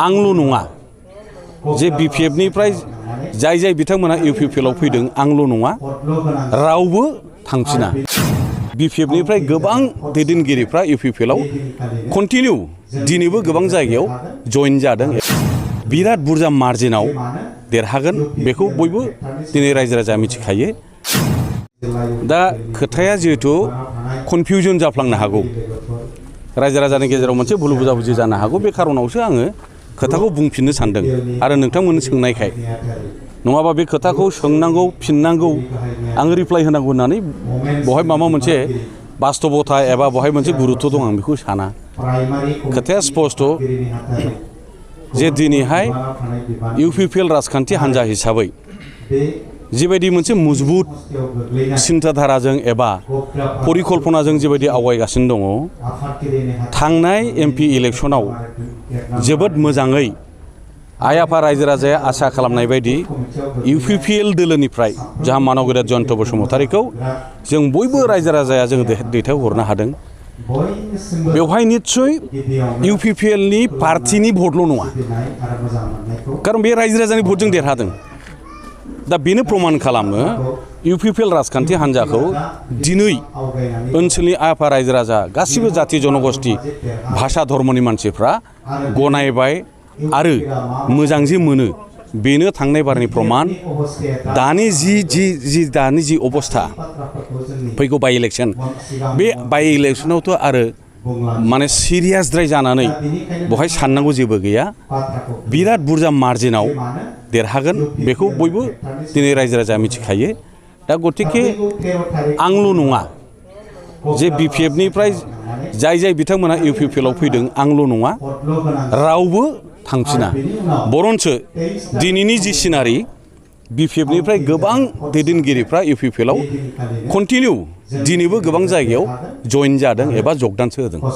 आंल' नङा जे बिपिएफनिफ्राय जाय बिथांमोना इउपिपिएलआव फैदों आंल' नङा रावबो थांफिना बिपिएफनिफ्राय गोबां दैदेनगिरिफ्रा इउपिपिएलआव कन्टिनिउ दिनैबो गोबां जायगायाव जइन जादों बिराद बुरजा मार्जिनाव देरहागोन बेखौ बयबो दिनै रायजो राजाया मिथिखायो दा खोथाया जिहेतु कनफिउजन जाफ्लांनो हागौ रायजो राजानि गेजेराव मोनसे भुल बुजाबुजि जानो हागौ बे खारनावसो आङो खोथाखौ बुंफिननो सानदों आरो नोंथांमोन सोंनायखाय नङाबा बे खोथाखौ सोंनांगौ फिननांगौ आङो रिप्लाइ होनांगौ होननानै बहाय माबा मोनसे बास्तबता एबा बहाय मोनसे गुरुत्व दं आं बेखौ साना खोथाया स्पष्ट जे दिनैहाय इउपिपिएल राजखान्थि हान्जा हिसाबै जिबायदि मोनसे मजबुत सिन्ताधाराजों एबा परिकल्पनाजों जिबायदि आवगायगासिनो दङ थांनाय एमपि इलेक्सनाव जोबोद मोजाङै आइ आफा रायजो राजाया आसा खालामनाय बायदि इउपिपिएल दोलोनिफ्राय जाहा मानगेरा जयन्त बसुमतारीखौ जों बयबो रायजो राजाया जों दैथायहरनो हादों बेवहाय निस्सय इउपिपिएलनि पार्टिनि भटल' नङा खारन बे रायजो राजानि भटजों देरहादों दा बेनो प्रमान खालामो इउपिपिएल राजखान्थि हान्जाखौ दिनै ओनसोलनि आफा रायजो राजा गासिबो जाथि जनगोष्ठी भाषा धर्मनि मानसिफ्रा गनायबाय आरो मोजां जे मोनो बेनो थांनाय बारनि प्रमान दानि जि अबस्था फैगौ बाइ इलेक्सन बे बाइ इलेक्सनावथ' आरो माने सिरियासद्राय जानानै बहाय साननांगौ जेबो गैया बिराद बुरजा मार्जिनाव देरहागोन बेखौ बयबो दिनै रायजो राजाया मिथिखायो दा गतिके आंल' नङा जे बिपिएफनिफ्राय जाय बिथांमोना इउपिपिएलआव फैदों आंल' नङा रावबो थांफिना बरन्सो दिनैनि जि सिनारि बिपिएफनिफ्राय गोबां दैदेनगिरिफ्रा इउपिपिएलआव कन्टिनिउ दिनैबो गोबां जायगायाव जइन जादों एबा जगदानसो होदों